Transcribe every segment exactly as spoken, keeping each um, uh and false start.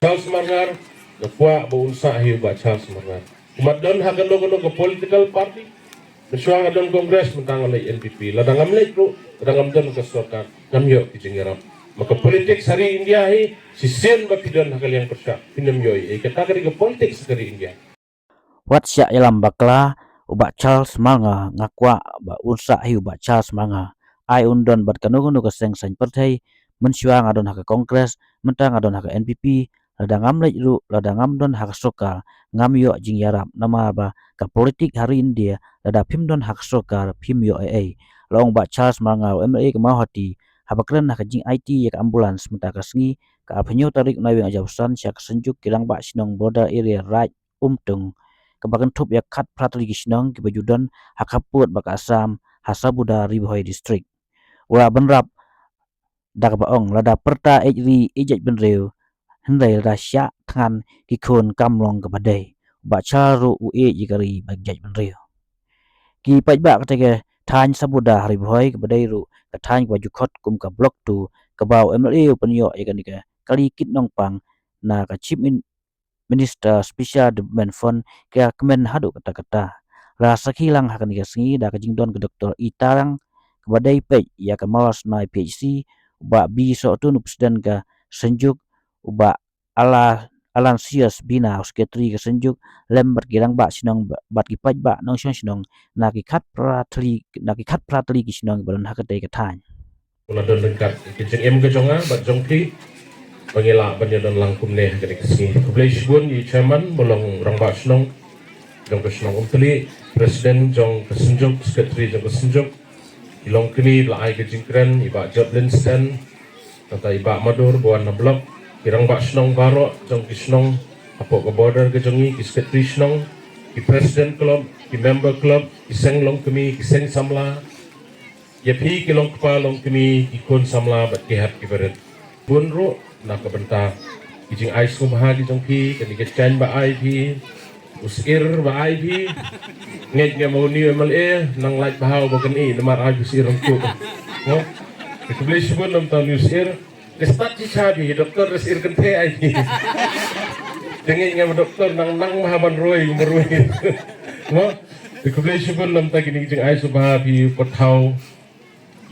Charles Marngar, nga kwah ba un sah hi u Bah Charles Marngar. Kumba don ha kano kano ka political party, mynshuwa nga don Congress, mynta nga leit N P P, lada ngam leit ruh, lada ngam don ha ka sorkar, ngam ïoh ki jingïarap. Ma ka politics ha ri India hi, shisien ba phi don ha ka liang pyrshah, phin ym ïoh ei, kata ka dei ka politics ha ka ri India. Wat shah ïalam bakla, u Bah Charles Marngar, nga kwah ba un sah hi u Bah Charles Marngar. Ai un don bad kano kano ka seng saiñ pyrthei, mynshuwa nga don ha ka Congress, mynta nga don ha ka N P P, lada ngam leit ruh, lada ngam don ha ka sorkar, ngam ïoh jingïarap, namar ba ka politik ha ri India, lada phim don ha ka sorkar, phim ïoh ei ei. La ong Bah Charles Marngar, u M L A ka Mawhati, haba kren ha ka jingaiti ïa ka ambulance mynta ka sngi, ka arphew hynñiew tarik u Naiwieng arhajar arphew san, sha ka Synjuk ki Rangbah Shnong Border Area Raid Umtung, kaba kynthup ïa khatphra tylli ki shnong kiba ju don ha khappud bad ka Assam, ha Sabuda, Ri Bhoi District. U la bynrap da kaba ong, lada pyrta ïeit ri ïeit jaitbynriew, hynrei lada shah thngan ki khun kam long kaba dei. U Bah Charles ruh u ïeit ïa ka ri bad jaitbynriew. Ki paidbah katei ka thaiñ Sabuda ha Ri Bhoi, kaba dei ruh ka thaiñ kaba ju khot kum ka Block two, kaba u M L A u pynïoh ïa kane ka kali kit nongpang na ka Chief Min-, Minister Special Development Fund, ka kmen haduh katta katta. La sakhi lang ha kane ka sngi da ka jingdon ka Doktor E. Tarang, kaba dei peit ïa ka Mawlasnai P H C, u Bah B. Sohtun, u President ka Synjuk, u Bah Ala-, Alansius Bina, u Secretary ka Synjuk, lem bad ki Rangbah Shnong ba-, bad ki paidbah nongshong shnong na ki khatphra tylli, na ki khatphra tylli ki shnong ba don ha katei ka thaiñ. Nga la don ryngkat ïa ka jingim ka jong nga bad jong phi, ba ngi lah ban ïadon lang kumne ha kane ka sngi. Khublei shibun ïa i Chairman, ba long Rangbah Shnong jong ka shnong Umtali, President jong ka Synjuk, Secretary jong ka Synjuk, i longkmie ba la ai ka jingkren, i Bah Job Linsden, nangta i Bah Madur ba wan na Block, ki Rangbah Shnong baroh jong ki shnong hapoh ka border ka jong ngi, ki Secretary Shnong, ki President Club, ki Member Club, ki seng longkmie, ki seng samla, ïa phi ki longkpa longkmie, ki khun samla bad ki hep ki barit. Bun ruh na ka bynta ki jingai sngewbha ki jong phi, kane ka jaiñ ba ai phi, u syier ba ai phi. Ngeit nga ma une u M L A nang lait bha u ba kane namar ai phi u syier hangtu. Mo? Khublei shibun namar une u syier. Ka stad shisha phi, doktor da syier kynthei ai phi. Te ngeit nga ma doktor nang nang bha ban roi, ban roi. Mo? Khublei shibun namar kine ki jingai sngewbha phi, u pathaw.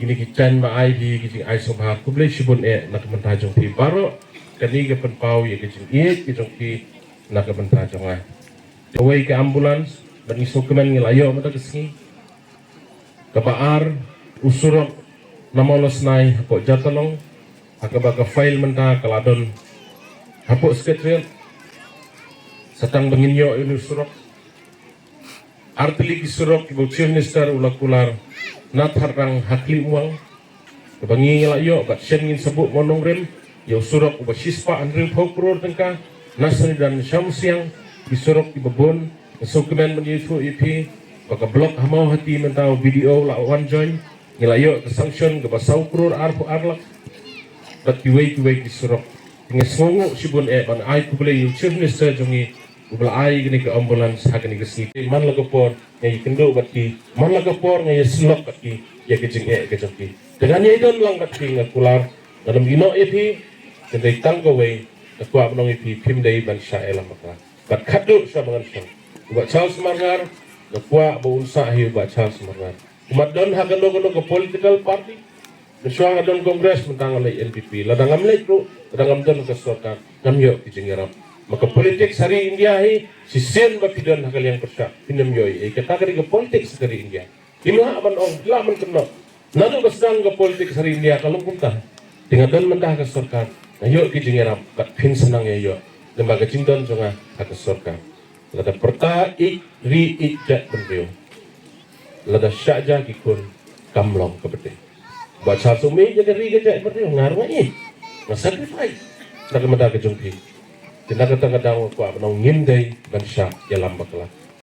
Kine ki jaiñ ba ai phi, ki jingai sngewbha, khublei shibun eh na ka bynta jong phi baroh. Kane ka pynpaw ïa ka jingïeit ka jong phi na ka bynta jong nga. Kawei ka ambulance, bad ngi sngewkmen ngi la ïoh mynta ka sngi. Kaba ar, u surok na Mawlasnai hapoh Jatalong, ha kaba ka file mynta ka la don hapoh Secretariat. Sa tang ba ngin ïoh ïa une u surok. Ar tylli ki surok kiba u Chief Minister u la kular na Thadrang ha Khliehmuang, kaba ngi la ïoh, bad shen ngin sa buh mo nongrim ïa u surok uba shispah hynriewphew klur tyngka na Sanidan Shamsiang, ki surok kiba bun. Nga sngewkmen ban ïathuh ïa phi ba ka Block ha Mawhati mynta u B D O la wan join, ngi la ïoh ka sanction kaba saw klur arphew ar lak. Bad kiwei kiwei ki surok. Nga sngewnguh shibun eh ban ai khublei ïa u Chief Minister jong ngi, uba la ai kane ka ambulance ha kane ka sngi. Man la ka por nga ïakynduh bad ki, man la ka por nga ïasyllok bad ki ïa ka jingeh ka jong ki. Te ngan ïai don lang bad ki, nga kular, ngan ym ïehnoh ïa phi. Te dei tang kawei nga kwah ban ong ïa phi, phim dei ban shah ïalam bakla. Bad khadduh sha ba ngan shong, u Bah Charles Marngar, nga kwah ba un sah hi u Bah Charles Marngar. Kumba don ha kano kano ka political party, mynshuwa nga don Congress, mynta nga leit N P P, lada ngam leit ruh, lada ngam don ha ka sorkar, ngam ïoh ki jingïarap. Ma ka politics ha ri India hi, shisien ba phi don ha ka liang pyrshah, phin ym ïoh ei, kata ka dei ka politics ha ka ri India. Phim lah ban ong, lah ban kynnoh. Naduh ba sdang ka politics ha ri India ka long kumta. Te nga don mynta ha ka sorkar, nga ïoh ki jingïarap, bad phin sa nang ïa ïoh. Namar ka jingdon jong nga ha ka sorkar. Lada pyrta ïeit ri ïeit jaitbynriew, lada shah ja ki khun kam long kaba dei. Ba sha sumar ïa ka ri ka jaitbynriew nga ruh nga ïeit, nga sacrifice na ka bynta ka jong phi. Te na kata ka daw nga kwah ban ong ngim dei ban shah ïalam bakla.